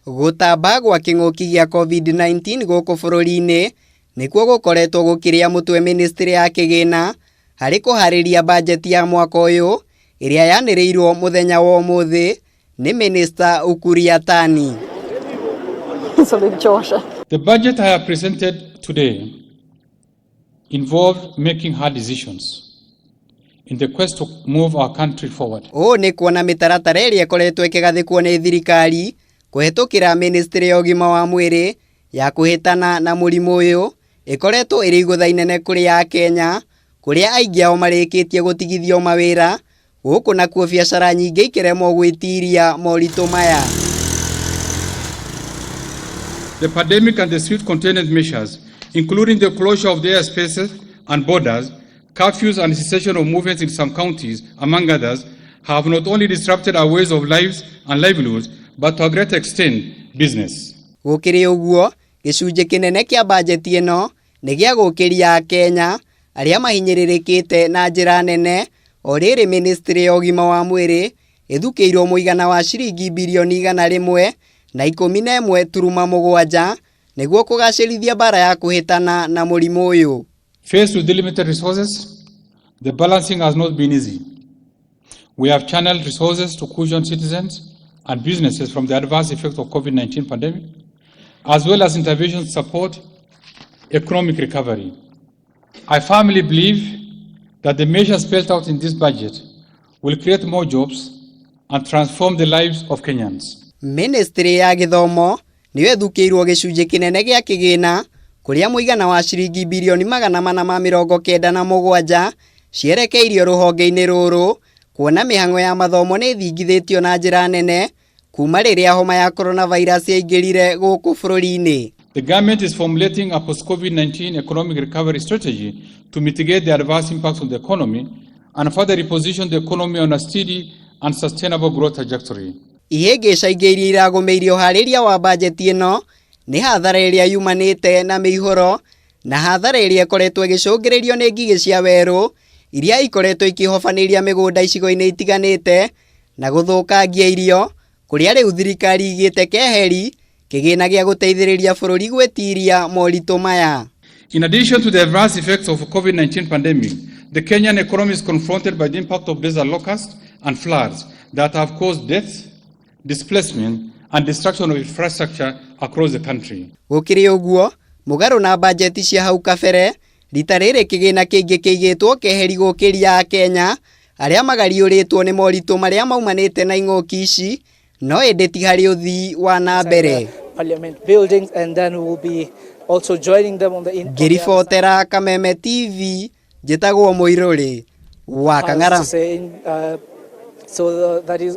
Gũtamba gwa kĩng'ũki gĩa COVID-19 gũkũ bũrũri-inĩ nĩkuo gũkoretwo gũkĩrĩa mũtwe ministry ya kĩgĩna harĩ kũharĩria bajeti ya mwaka ũyũ ĩrĩa yanĩrĩirwo mũthenya wa ũmũthĩ nĩ Minister Ukur Yatani. The budget I have presented today involved making hard decisions in the quest to move our country forward. Ũũ nĩ kuona mĩtaratara ĩrĩa ĩkoretwo ĩkĩgathĩkwo nĩ thirikari kũhetũkĩra ministry ya ũgima wa mwĩrĩ ya kũhĩtana na mũrimũ ũyũ ĩkoretwo ĩrĩ igũtha inene kũrĩ Akenya, kũrĩa aingĩ ao marĩkĩtie gũtigithio mawĩra, gũkũ nakuo biacara nyingĩ ikĩremwo gwĩtiria moritũ maya. The pandemic and the swift containment measures, including the closure of the airspaces and borders, curfews and cessation of movements in some counties, among others, have not only disrupted our ways of lives and livelihoods, but to a great extent, business. Gũkĩrĩ ũguo, gĩcunjĩ kĩnene kĩa bajeti ĩno nĩ gĩa gũkĩria Akenya arĩa mahinyĩrĩrĩkĩte na njĩra nene, o rĩrĩ ministry ya ũgima wa mwĩrĩ ĩthukĩirwo mũigana wa ciringi birioni 111.7 nĩguo kũgacĩrithia mbara ya kũhĩtana na mũrimũ ũyũ. Faced with limited resources, the balancing has not been easy. We have channeled resources to cushion citizens and businesses from the adverse effects of COVID-19 pandemic, as well as interventions to support economic recovery. I firmly believe that the measures spelled out in this budget will create more jobs and transform the lives of Kenyans. Ministry ya gĩthomo nĩyo ĩthukĩirwo gĩcunjĩ kĩnene gĩa kĩgĩna, kũrĩa mũigana wa ciringi birioni 497 cierekeirio rũhonge-inĩ rũrũ, kuona mĩhang'o ya mathomo nĩ ĩthingithĩtio na njĩra nene kuma rĩrĩa homa ya coronavirus yaingĩrire gũkũ bũrũri-inĩ. The government is formulating a post-COVID-19 economic recovery strategy to mitigate the adverse impacts on the economy and further reposition the economy on a steady and sustainable growth trajectory. Ihĩngĩca ingĩ iria iragũmĩire ũharĩria wa bajeti ĩno nĩ hathara ĩrĩa yumanĩte na mĩihũro na hathara ĩrĩa ĩkoretwo ĩgĩcũngĩrĩrio nĩ ngigĩ cia werũ iria ikoretwo ikĩhobanĩria mĩgũnda icigo-inĩ itiganĩte na gũthũkangia irio, kũrĩa rĩu thirikari igĩte keheri kĩgĩna gĩa gũteithĩrĩria bũrũri gwĩtiria moritũ maya. In addition to the adverse effects of COVID-19 pandemic, the Kenyan economy is confronted by the impact of desert locusts and floods that have caused deaths, displacement, and destruction of infrastructure across the country. Gũkĩrĩ ũguo, mũgarũ na bajeti cia hau kabere, rita rĩrĩ kĩgĩna kĩingĩ kĩigĩtwo keheri gũkĩria Akenya arĩa magariũrĩtwo nĩ moritũ marĩa maumanĩte na ing'ũki ici, no ĩndĩ ti harĩ ũthii wa na mbere. Parliament buildings, and then we will be also joining them on the in, Ngĩribotera Kameme TV, njĩtagwo Mũirũrĩ wa Kang'ara. So that is